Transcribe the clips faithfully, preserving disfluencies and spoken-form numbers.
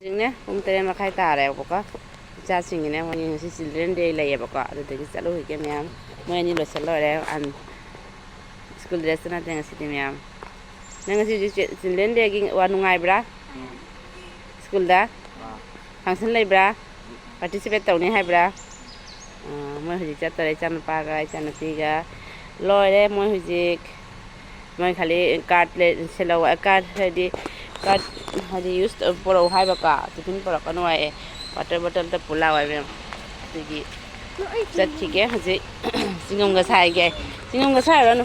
ꯍꯧꯖꯤꯛꯅꯦ ꯄꯨꯡ ꯇꯔꯦꯠ ꯃꯈꯥꯏ ꯇꯥꯔꯦꯕꯀꯣ꯫ ꯏꯆꯥꯁꯤꯡꯒꯤꯅꯦ, ꯃꯣꯏ ꯉꯁꯤ Children Day ꯂꯩꯌꯦꯕꯀꯣ, ꯑꯗꯨꯗꯒꯤ ꯆꯠꯂꯨꯈꯤꯒꯦ ꯃꯌꯥꯝ꯫ ꯃꯣꯏ ꯑꯅꯤ ꯂꯣꯏꯁꯤꯜ ꯂꯣꯏꯔꯦ꯫ ꯑꯟ-, school dress ꯅꯠꯇꯦ ꯉꯁꯤꯗꯤ ꯃꯌꯥꯝ꯫ ꯅꯪ ꯉꯁꯤ ꯍꯧꯖꯤꯛ Children Dayꯒꯤ ꯋꯥ ꯅꯨꯡꯉꯥꯏꯕ꯭ꯔꯥ? ꯎꯝ꯫ Schoolꯗ ꯑꯥ꯫ Function ꯂꯩꯕ꯭ꯔꯥ? Participate ꯇꯧꯅꯤ ꯍꯥꯏꯕ꯭ꯔꯥ? ꯑꯥ, ꯃꯣꯏ ꯍꯧꯖꯤꯛ ꯆꯠꯇꯣꯔꯦ, ꯏꯆꯥꯅꯨꯄꯥꯒ ꯏꯆꯥꯅꯨꯄꯤꯒ꯫ ꯂꯣꯏꯔꯦ ꯃꯣꯏ ꯍꯧꯖꯤꯛ꯫ ꯃꯣꯏ ꯈꯜꯂꯤ card ꯂꯩ-, ꯁꯤꯜꯂꯛꯑꯣ, card ꯍꯥꯏꯗꯤ, card ꯍꯥꯏꯗꯤ use ꯄꯨꯔꯛꯎ ꯍꯥꯏꯕꯀꯣ, tiffin ꯄꯨꯔꯛꯀꯅꯨ ꯍꯥꯏꯌꯦ, water bottle ꯇ ꯄꯨ ꯂꯥꯛꯑꯣ ꯍꯥꯏꯕ꯫ ꯑꯗꯨꯒꯤ ꯆꯠꯈꯤꯒꯦ ꯍꯧꯖꯤꯛ꯫ ꯆꯤꯡꯒꯝꯒ ꯁꯥꯏꯒꯦ꯫ ꯆꯤꯡꯒꯝꯒ ꯁꯥꯏꯔꯨꯔꯅꯨ꯫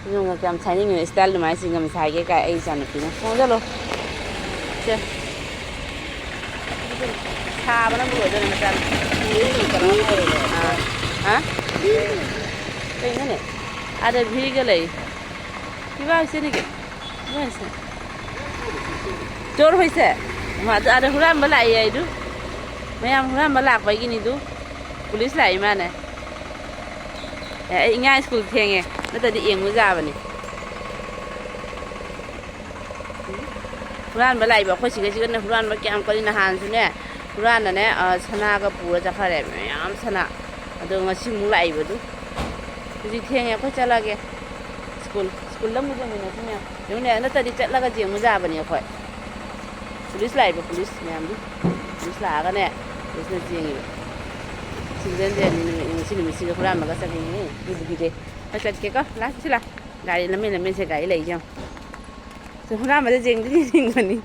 ꯆꯤꯡꯒꯝꯒ ꯀꯌꯥꯝ ꯁꯥꯏꯅꯤꯡꯉꯤꯅꯣ, style ꯑꯗꯨꯃꯥꯏꯅ ꯆꯤꯡꯒꯝ ꯁꯥꯏꯒꯦ ꯀꯥꯏ ꯑꯩ ꯏꯆꯥꯅꯨꯄꯤꯅ꯫ ꯊꯣꯡ ꯂꯣꯟꯁꯤꯜꯂꯣ꯫ ꯁꯦ꯫ ꯁꯥꯕꯅꯕꯨ ꯂꯣꯏꯗꯣꯔꯦ ꯃꯆꯥꯅ꯫ ꯑꯥ꯫ ꯍꯥ? ꯀꯩꯅꯣꯅꯦ? ꯑꯥꯗ ꯚꯤꯒ ꯂꯩ꯫ ꯏꯕꯥ ꯏꯆꯦꯅꯤꯒꯤ꯫ ꯏꯕꯥ ꯏꯆꯦ꯫ ꯆꯣꯔ ꯍꯣꯏꯁꯦ꯫ ꯃꯥ ꯑꯗꯨ ꯑꯥꯗ ꯍꯨꯔꯥꯟꯕ ꯂꯥꯛꯏ ꯍꯥꯏꯗꯨ꯫ ꯃꯌꯥꯝ ꯍꯨꯔꯥꯟꯕ ꯂꯥꯛꯄꯒꯤꯅꯤꯗꯨ꯫ Police ꯂꯥꯛꯏ ꯃꯥꯅꯦ꯫ ꯑꯦ, ꯑꯩ ꯏꯉꯥ school ꯊꯦꯡꯉꯦ꯫ ꯅꯠꯇ꯭ꯔꯗꯤ ꯌꯦꯡꯕ ꯌꯥꯕꯅꯤ꯫ ꯍꯨꯔꯥꯟꯕ ꯂꯥꯛꯏꯕ ꯑꯩꯈꯣꯏ ꯁꯤꯒꯩꯁꯤꯒꯅꯦ ꯍꯨꯔꯥꯟꯕ ꯀꯌꯥꯝ ꯀꯜꯂꯤ꯫ ꯅꯍꯥꯟꯁꯨꯅꯦ ꯍꯨꯔꯥꯟꯅꯅꯦ, ꯑ, ꯁꯅꯥꯒ ꯄꯨꯔ ꯆꯠꯈꯔꯦ꯫ ꯃꯌꯥꯝ ꯁꯅꯥ꯫ ꯑꯗꯣ ꯉꯁꯤꯃꯨꯛ ꯂꯥꯛꯏꯕꯗꯨ꯫ ꯍꯧꯖꯤꯛ ꯊꯦꯡꯉꯦ, ꯑꯩꯈꯣꯏ ꯆꯠꯂꯒꯦ꯫ School, school ꯑꯃꯨꯛ ꯌꯦꯡꯃꯤꯟꯅꯁꯤ ꯃꯌꯥꯝ꯫ ꯌꯦꯡꯉꯨꯅꯦ, ꯅꯠꯇ꯭ꯔꯗꯤ ꯆꯠꯂꯒ ꯌꯦꯡꯉꯨ ꯌꯥꯕꯅꯤ ꯑꯩꯈꯣꯏ꯫ Police ꯂꯥꯛꯏꯕ, police ꯃꯌꯥꯝꯗꯨ꯫ Police ꯂꯥꯛꯑꯒꯅꯦ, policeꯅ ꯆꯦꯡꯉꯤꯕ꯫ Children Dayꯅꯤ ꯅꯨꯃꯤꯠ, ꯉꯁꯤ ꯅꯨꯃꯤꯠꯁꯤꯗ ꯍꯨꯔꯥꯟꯕꯒ ꯆꯠꯈꯤꯅꯤ꯫ ꯀꯤꯕꯨ ꯀꯤꯖꯩ꯫ ꯍꯣꯏ, ꯆꯠꯀꯦꯀꯣ꯫ ꯂꯥꯛ, ꯁꯤ ꯂꯥꯛ꯫ ꯒꯥꯔꯤ ꯂꯝꯃꯦꯟ ꯂꯝꯃꯦꯟꯁꯦ ꯒꯥꯔꯤ ꯂꯩꯁꯦ ꯌꯦꯡꯉꯨ꯫ ꯁꯤ ꯍꯨꯔꯥꯟꯕꯗ ꯌꯦꯡꯗꯤ ꯌꯦꯡꯅꯤꯡꯕꯅꯤ꯫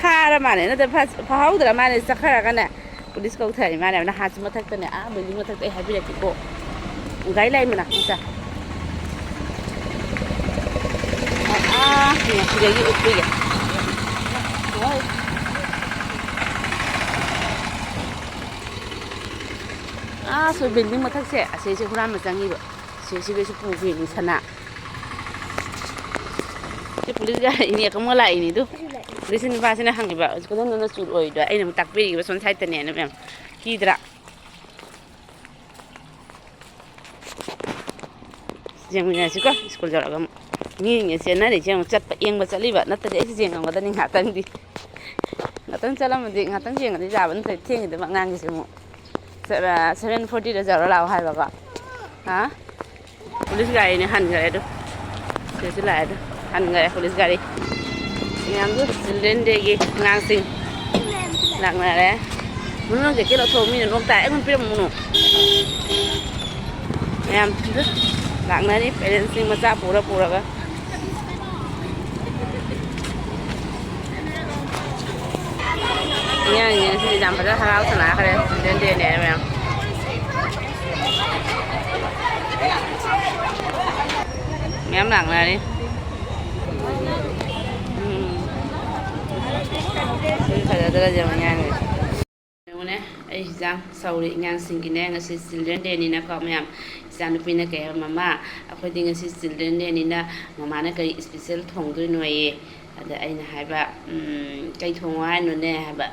ꯐꯥꯔ ꯃꯥꯅꯦ, ꯅꯠꯇ꯭ꯔ ꯐꯥ-, ꯐꯥꯍꯧꯗ꯭ꯔ ꯃꯥꯅꯦ, ꯆꯠꯈ꯭ꯔꯒꯅꯦ꯫ Police ꯀꯧꯊꯔꯤ ꯃꯥꯅꯦ꯫ ꯅꯍꯥꯟꯁꯨ ꯃꯊꯛꯇꯅꯦ, ꯑꯥ building ꯃꯊꯛꯇ ꯑꯩ ꯍꯥꯏꯕꯤꯔꯛꯀꯦꯀꯣ꯫ ꯒꯥꯔꯤ ꯂꯥꯛꯏ ꯃꯅꯥꯛ ꯃꯆꯥ꯫ ꯑꯥ, ꯁꯤꯗꯒꯤ ꯎꯞꯄꯤꯒꯦ꯫ ꯑꯥ, ꯁꯣꯏ building ꯃꯊꯛꯁꯦ, ꯑꯁꯤꯁꯦ ꯍꯨꯔꯥꯟꯕ ꯆꯪꯉꯤꯕ꯫ ꯁꯤꯁꯤꯒꯩꯁꯨ ꯄꯨꯈ꯭ꯔꯤꯅꯤ ꯁꯅꯥ꯫ ꯁꯤ police ꯒꯥꯔꯤꯅꯤ, ꯑꯀꯪꯕ ꯂꯥꯛꯏꯅꯤ ꯑꯗꯨ꯫ Police ꯅꯨꯄꯥꯁꯤꯅ ꯍꯪꯉꯤꯕ, "ꯀꯗꯣꯝꯗꯅ ꯆꯨꯔ ꯑꯣꯏꯗꯣ?" ꯑꯩꯅ ꯑꯃꯨꯛ ꯇꯥꯛꯄꯤꯔꯤꯕ, "ꯁꯣꯝ side ꯇꯅꯦꯅ" ꯃꯌꯥꯝ꯫ ꯀꯤꯗ꯭ꯔꯥ? ꯌꯦꯡꯃꯤꯟꯅꯔꯁꯤꯀꯣ, school ꯌꯧꯔꯒ ꯑꯃꯨꯛ꯫ ꯃꯤꯁꯤꯡꯁꯦ ꯆꯦꯟꯅꯔꯤꯁꯦ ꯌꯦꯡꯉꯣ, ꯆꯠꯄ, ꯌꯦꯡꯕ ꯆꯠꯂꯤꯕ ꯅꯠꯇ꯭ꯔꯗꯤ ꯑꯩꯁꯨ ꯌꯦꯡꯉꯝꯒꯗꯕꯅꯤ ꯉꯥꯛꯇꯪꯗꯤ꯫ ꯉꯥꯛꯇꯪ ꯆꯠꯂꯝꯃꯗꯤ, ꯉꯥꯛꯇꯪ ꯌꯦꯡꯉꯗꯤ ꯌꯥꯕ ꯅꯠꯇ꯭ꯔꯗꯤ ꯊꯦꯡꯈꯤꯗꯕ ꯑꯉꯥꯡꯒꯤꯁꯦ ꯑꯃꯨꯛ꯫ ꯁꯚꯦꯟ ꯐꯣꯔꯇꯤꯗ ꯌꯧꯔ ꯂꯥꯛꯑꯣ ꯍꯥꯏꯕꯀꯣ꯫ ꯍꯥ? ꯄꯨꯂꯤꯁ ꯒꯥꯔꯤꯅꯦ, ꯍꯟꯈ꯭ꯔꯦ ꯑꯗꯨ꯫ ꯁꯤꯗꯁꯨ ꯂꯥꯛꯑꯦ ꯑꯗꯨ꯫ ꯍꯟꯈ꯭ꯔꯦ ꯄꯨꯂꯤꯁ ꯒꯥꯔꯤ꯫ ꯃꯌꯥꯝꯗꯨ ꯆꯤꯜꯗ꯭ꯔꯦꯟ ꯗꯦꯒꯤ ꯑꯉꯥꯡꯁꯤꯡ ꯂꯥꯛꯅꯔꯦ꯫ ꯃꯅꯨꯡ ꯖꯦꯀꯦꯠ ꯂꯧꯊꯣꯛꯑꯣ, ꯃꯤꯅ ꯅꯣꯛ ꯇꯥꯏ꯫ ꯑꯩꯉꯣꯟꯗ ꯄꯤꯔꯝꯃꯨꯅꯨ꯫ ꯃꯌꯥꯝ ꯂꯥꯛꯅꯔꯤ, ꯄꯦꯔꯦꯟꯁꯁꯤꯡ ꯃꯆꯥ ꯄꯨꯔ ꯄꯨꯔꯒ꯫ ꯑꯉꯥꯡꯁꯤꯡ ꯉꯁꯤꯗꯤ ꯌꯥꯝ ꯐꯖꯅ ꯍꯔꯥꯎ ꯁꯅꯥꯈ꯭ꯔꯦ, ꯆꯤꯜꯗ꯭ꯔꯦꯟ ꯗꯦꯅꯦ ꯃꯌꯥꯝ꯫ ꯃꯌꯥꯝ ꯂꯥꯛꯅꯔꯤ꯫ ꯎꯝ꯫ ꯐꯖꯗ꯭ꯔꯥ ꯌꯦꯡꯉꯨꯅꯦ꯫ ꯌꯦꯡꯉꯨꯅꯦ, ꯑꯩ ꯍꯤꯟꯖꯥꯡ ꯁꯧꯔꯤ ꯑꯉꯥꯡꯁꯤꯡꯒꯤꯅꯦ꯫ ꯉꯁꯤ ꯆꯤꯜꯗ꯭ꯔꯦꯟ ꯗꯦꯅꯤꯅꯀꯣ ꯃꯌꯥꯝ, ꯏꯆꯥꯅꯨꯄꯤꯅ ꯀꯩ ꯍꯥꯏꯕ, "ꯃꯃꯥ, ꯑꯩꯈꯣꯏꯗꯤ ꯉꯁꯤ ꯆꯤꯜꯗ꯭ꯔꯦꯟ ꯗꯦꯅꯤꯅ ꯃꯃꯥꯅ ꯀꯔꯤ ꯏꯁꯄꯤꯁꯦꯜ ꯊꯣꯡꯗꯣꯏꯅꯣꯌꯦ?" ꯑꯗ ꯑꯩꯅ ꯍꯥꯏꯕ, "ꯎꯝ, ꯀꯩ ꯊꯣꯡꯉꯣ ꯍꯥꯏꯅꯣꯅꯦ?" ꯍꯥꯏꯕ꯫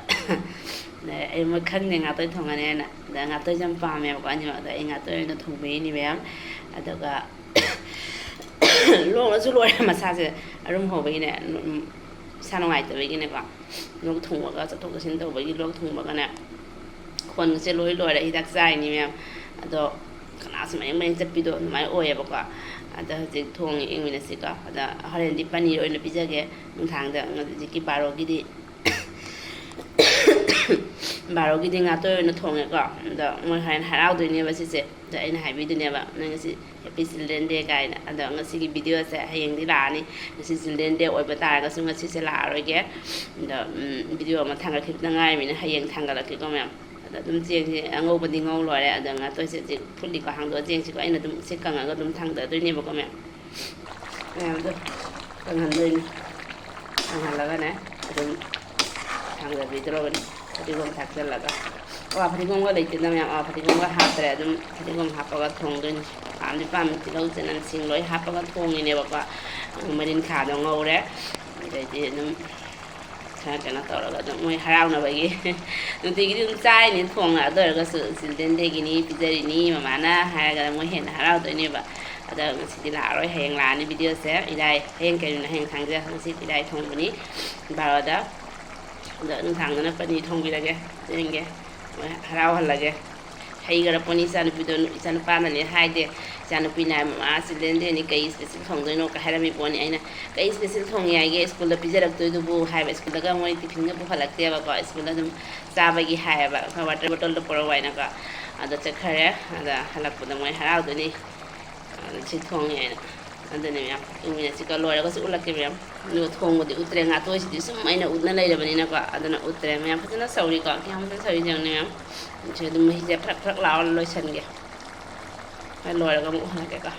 ꯑꯗ ꯑꯩ, "ꯃꯣꯏ ꯈꯪꯗꯦ, ꯉꯥꯇꯣꯏ ꯊꯣꯡꯉꯅꯦꯅ"꯫ ꯑꯗ ꯉꯥꯇꯣꯏꯁꯦ ꯌꯥꯝ ꯄꯥꯝꯃꯦꯕꯀꯣ ꯑꯅꯤꯃꯛ꯫ ꯑꯗ ꯑꯩ ꯉꯥꯇꯣꯏ ꯑꯣꯏꯅ ꯊꯣꯡꯕꯤꯔꯤꯅꯤ ꯃꯌꯥꯝ꯫ ꯑꯗꯨꯒ ꯂꯣꯛꯅꯁꯨ ꯂꯣꯏꯔꯦ ꯃꯁꯥꯁꯦ, ꯑꯔꯨꯝ ꯍꯧꯕꯒꯤꯅꯦ, ꯎꯝ, ꯃꯁꯥ ꯅꯨꯡꯉꯥꯏꯇꯕꯒꯤꯅꯦꯀꯣ꯫ ꯂꯣꯛ ꯊꯨꯡꯕꯒ, ꯆꯠꯊꯣꯛ ꯆꯠꯁꯤꯟ ꯇꯧꯕꯒꯤ ꯂꯣꯛ ꯊꯨꯡꯕꯒꯅꯦ, ꯈꯣꯟꯒꯁꯦ ꯂꯣꯏ ꯂꯣꯏꯔꯦ꯫ ꯍꯤꯗꯥꯛ ꯆꯥꯔꯤꯅꯤ ꯃꯌꯥꯝ꯫ ꯑꯗꯣ ꯀꯅꯥꯁꯨ ꯃꯌꯦꯡ ꯃꯌꯦꯡ ꯆꯠꯄꯤꯗꯣ ꯑꯗꯨꯃꯥꯏꯅ ꯑꯣꯏꯌꯦꯕꯀꯣ꯫ ꯑꯗ ꯍꯧꯖꯤꯛ ꯊꯣꯡꯉꯤ, ꯌꯦꯡꯃꯤꯟꯅꯁꯤꯀꯣ꯫ ꯑꯗ ꯍꯣꯔꯦꯟꯗꯤ ꯄꯅꯤꯔ ꯑꯣꯏꯅ ꯄꯤꯖꯒꯦ ꯅꯨꯡꯗꯥꯡꯗ꯫ ꯍꯧꯖꯤꯛꯀꯤ ꯕꯥꯔꯣꯒꯤꯗꯤ, ꯕꯥꯔꯣꯒꯤꯗꯤ ꯉꯥꯇꯣꯏ ꯑꯣꯏꯅ ꯊꯣꯡꯉꯦꯀꯣ꯫ ꯑꯗꯣ ꯃꯣꯏ ꯍꯣꯔꯦꯟ ꯍꯔꯥꯎꯗꯣꯏꯅꯦꯕ ꯁꯤꯁꯦ꯫ ꯑꯗ ꯑꯩꯅ ꯍꯥꯏꯕꯤꯗꯣꯏꯅꯦꯕ, "ꯅꯪ ꯉꯁꯤ ꯍꯦꯄꯤ ꯆꯤꯜꯗ꯭ꯔꯦꯟ ꯗꯦ" ꯀꯥꯏꯅ꯫ ꯑꯗꯣ ꯉꯁꯤꯒꯤ ꯚꯤꯗꯤꯑꯣꯁꯦ ꯍꯌꯦꯡꯗꯤ ꯂꯥꯛꯑꯅꯤ꯫ ꯉꯁꯤ ꯆꯤꯜꯗ꯭ꯔꯦꯟ ꯗꯦ ꯑꯣꯏꯕ ꯇꯥꯔꯒꯁꯨ ꯉꯁꯤꯁꯦ ꯂꯥꯛꯑꯔꯣꯏꯒꯦ꯫ ꯑꯗꯣ, ꯎꯝ, ꯚꯤꯗꯤꯑꯣ ꯑꯃ ꯊꯥꯡꯒꯠꯈꯤꯕꯗ ꯉꯥꯏꯔꯤꯕꯅꯤꯅ ꯍꯌꯦꯡ ꯊꯥꯡꯒꯠꯂꯛꯀꯦꯀꯣ ꯃꯌꯥꯝ꯫ ꯑꯗꯣ ꯑꯗꯨꯝ ꯆꯦꯡꯁꯦ ꯑꯉꯧꯕꯗꯤ ꯉꯧ ꯂꯣꯏꯔꯦ꯫ ꯑꯗꯣ ꯉꯥꯇꯣꯏꯁꯦ ꯍꯧꯖꯤꯛ ꯐꯨꯠꯂꯤꯀꯣ, ꯍꯥꯡꯗꯣꯛꯑ ꯆꯦꯡꯁꯤꯀꯣ꯫ ꯑꯩꯅ ꯑꯗꯨꯝ ꯁꯤ ꯀꯪꯉꯒ ꯑꯗꯨꯝ ꯊꯥꯡꯗꯗꯣꯏꯅꯦꯕꯀꯣ ꯃꯌꯥꯝ꯫ ꯃꯌꯥꯝꯗꯣ ꯀꯪꯍꯟꯗꯣꯏꯅꯤ꯫ ꯀꯪꯍꯜꯂꯒꯅꯦ ꯑꯗꯨꯝ ꯊꯥꯡꯗꯕꯤꯗ꯭ꯔꯣꯕꯅꯤ꯫ ꯐꯗꯤꯒꯣꯝ ꯊꯥꯛꯆꯜꯂꯒ꯫ ꯑꯋꯥ ꯐꯗꯤꯒꯣꯝꯒ ꯂꯩꯇꯦꯗ ꯃꯌꯥꯝ, ꯑꯋꯥ ꯐꯗꯤꯒꯣꯝꯒ ꯍꯥꯞꯇ꯭ꯔꯦ꯫ ꯑꯗꯨꯝ ꯐꯗꯤꯒꯣꯝ ꯍꯥꯞꯄꯒ ꯊꯣꯡꯗꯣꯏꯅꯤ꯫ ꯄꯥꯝꯗꯤ ꯄꯥꯝꯃꯤ, ꯇꯤꯜꯍꯧ, ꯆꯅꯝ, ꯁꯤꯡ ꯂꯣꯏ ꯍꯥꯞꯄꯒ ꯊꯣꯡꯉꯤꯅꯦꯕꯀꯣ꯫ ꯃꯔꯤꯟꯈꯥꯗꯣ ꯉꯧꯔꯦ꯫ ꯑꯗꯩꯗꯤ ꯑꯗꯨꯝ ꯈꯔ ꯀꯩꯅꯣ ꯇꯧꯔꯒ ꯑꯗꯨꯝ ꯃꯣꯏ ꯍꯔꯥꯎꯅꯕꯒꯤ ꯅꯨꯡꯇꯤꯒꯤꯗꯤ ꯑꯗꯨꯝ ꯆꯥꯔꯤꯅꯤ ꯊꯣꯡꯉ꯫ ꯑꯗꯨ ꯑꯣꯏꯔꯒꯁꯨ ꯆꯤꯜꯗ꯭ꯔꯦꯟ ꯗꯦꯒꯤꯅꯤ, ꯄꯤꯖꯔꯤꯅꯤ ꯃꯃꯥꯅ ꯍꯥꯏꯔꯒ ꯃꯣꯏ ꯍꯦꯟꯅ ꯍꯔꯥꯎꯗꯣꯏꯅꯦꯕ꯫ ꯑꯗ ꯉꯁꯤꯗꯤ ꯂꯥꯛꯑꯔꯣꯏ, ꯍꯌꯦꯡ ꯂꯥꯛꯑꯅꯤ ꯚꯤꯗꯤꯑꯣꯁꯦ꯫ ꯏꯔꯥꯏ, ꯍꯌꯦꯡ ꯀꯩꯅꯣꯅꯦ? ꯍꯌꯦꯡ ꯊꯥꯡꯖ, ꯉꯁꯤꯗꯤ ꯏꯔꯥꯏ ꯊꯣꯡꯕꯅꯤ, ꯕꯥꯔꯣꯗ꯫ ꯑꯗꯣ ꯅꯨꯡꯗꯥꯡꯗꯅ ꯄꯅꯤꯔ ꯊꯣꯡꯕꯤꯔꯒꯦ, ꯌꯦꯡꯒꯦ꯫ ꯃꯣꯏ ꯍꯔꯥꯎꯍꯜꯂꯒꯦ꯫ ꯍꯩꯈ꯭ꯔ ꯄꯣꯠꯅꯤ ꯏꯆꯥꯅꯨꯄꯤꯗꯣ, ꯏꯆꯥꯅꯨꯄꯥꯅꯅꯦ ꯍꯥꯏꯗꯦ꯫ ꯏꯆꯥꯅꯨꯄꯤꯅ ꯍꯥꯏ, "ꯃꯃꯥ, ꯆꯤꯜꯗ꯭ꯔꯦꯟ ꯗꯦꯅꯤ, ꯀꯩ ꯁ꯭ꯄꯦꯁꯦꯜ ꯊꯣꯡꯗꯣꯏꯅꯣ?" ꯀ ꯍꯥꯏꯔꯝꯃꯤ ꯄꯣꯠꯅꯤ꯫ ꯑꯩꯅ, "ꯀꯩ ꯁ꯭ꯄꯦꯁꯦꯜ ꯊꯣꯡꯉꯦ ꯍꯥꯏꯒꯦ? ꯁ꯭ꯀꯨꯜꯗ ꯄꯤꯖꯔꯛꯇꯣꯏꯗꯨꯕꯨ?" ꯍꯥꯏꯕ꯫ ꯁ꯭ꯀꯨꯜꯗꯒ ꯃꯣꯏ ꯇꯤꯐꯤꯟꯒ ꯄꯨꯈꯠꯂꯛꯇꯦꯕꯀꯣ, ꯁ꯭ꯀꯨꯜꯗ ꯑꯗꯨꯝ ꯆꯥꯕꯒꯤ ꯍꯥꯏꯌꯦꯕ꯫ ꯑꯩꯈꯣꯏ ꯋꯥꯇꯔ ꯕꯣꯇꯜꯗꯣ ꯄꯨꯔꯛꯑꯣ ꯍꯥꯏꯅꯀꯣ꯫ ꯑꯗꯣ ꯆꯠꯈꯔꯦ꯫ ꯑꯗ ꯍꯜꯂꯛꯄꯗ ꯃꯣꯏ ꯍꯔꯥꯎꯗꯣꯏꯅꯤ꯫ ꯑꯗ ꯁꯤ ꯊꯣꯡꯉꯦ ꯍꯥꯏꯅ꯫ ꯑꯗꯨꯅꯦ ꯃꯌꯥꯝ, ꯏꯪꯃꯤꯟꯅꯁꯤꯀꯣ, ꯂꯣꯏꯔꯒꯁꯨ ꯎꯠꯂꯛꯀꯦ ꯃꯌꯥꯝ꯫ ꯑꯗꯨꯒ ꯊꯣꯡꯕꯗꯤ ꯎꯠꯇ꯭ꯔꯦ, ꯉꯥꯇꯣꯏꯁꯤꯗꯤ ꯁꯨꯝ ꯑꯩꯅ ꯎꯠꯅ ꯂꯩꯔꯕꯅꯤꯅꯀꯣ꯫ ꯑꯗꯨꯅ ꯎꯠꯇ꯭ꯔꯦ ꯃꯌꯥꯝ꯫ ꯐꯖꯅ ꯁꯧꯔꯤꯀꯣ, ꯀꯌꯥꯝ ꯐꯖꯅ ꯁꯧꯔꯤ ꯌꯦꯡꯉꯨꯅꯦ ꯃꯌꯥꯝ꯫ ꯁꯤ ꯑꯗꯨꯝ ꯃꯍꯤꯁꯦ ꯐ꯭ꯔꯛ ꯐ꯭ꯔꯛ ꯂꯥꯎꯔ ꯂꯣꯏꯁꯟꯒꯦ꯫ ꯍꯣꯏ, ꯂꯣꯏꯔꯒ ꯑꯃꯨꯛ ꯎꯍꯜꯂꯛꯀꯦꯀꯣ꯫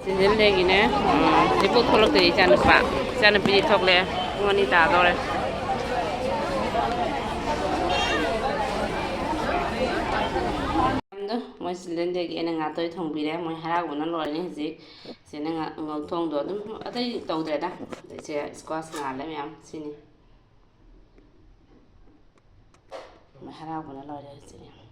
ꯁꯤꯗ ꯂꯩꯒꯤꯅꯦ꯫ ꯎꯝ, ꯍꯧꯖꯤꯛꯐꯥꯎ ꯊꯣꯛꯂꯛꯇ꯭ꯔꯤ ꯏꯆꯥꯅꯨꯄꯥ꯫ ꯏꯆꯥꯅꯨꯄꯤꯗꯤ ꯊꯣꯛꯂꯛꯑꯦ꯫ ꯄꯨꯡ ꯑꯅꯤ ꯇꯥꯗꯧꯔꯦ꯫ ꯃꯣꯏ ꯆꯤꯜꯗ꯭ꯔꯦꯟ ꯗꯦꯒꯤ ꯑꯩꯅ ꯉꯥꯇꯣꯏ ꯊꯣꯡꯕꯤꯔꯦ꯫ ꯃꯣꯏ ꯍꯔꯥꯎꯕꯅ ꯂꯣꯏꯔꯅꯤ ꯍꯧꯖꯤꯛ꯫ ꯁꯤꯅ ꯉꯥ-, ꯉꯧꯊꯣꯡꯗꯣ ꯑꯗꯨꯝ ꯑꯇꯩ ꯇꯧꯗ꯭ꯔꯦꯗ꯫ ꯁꯦ squash ꯉꯥꯜꯂꯦ ꯃꯌꯥꯝ꯫ ꯁꯤꯅꯤ꯫ ꯃꯣꯏ ꯍꯔꯥꯎꯕꯅ ꯂꯣꯏꯔꯦ ꯍꯧꯖꯤꯛ꯫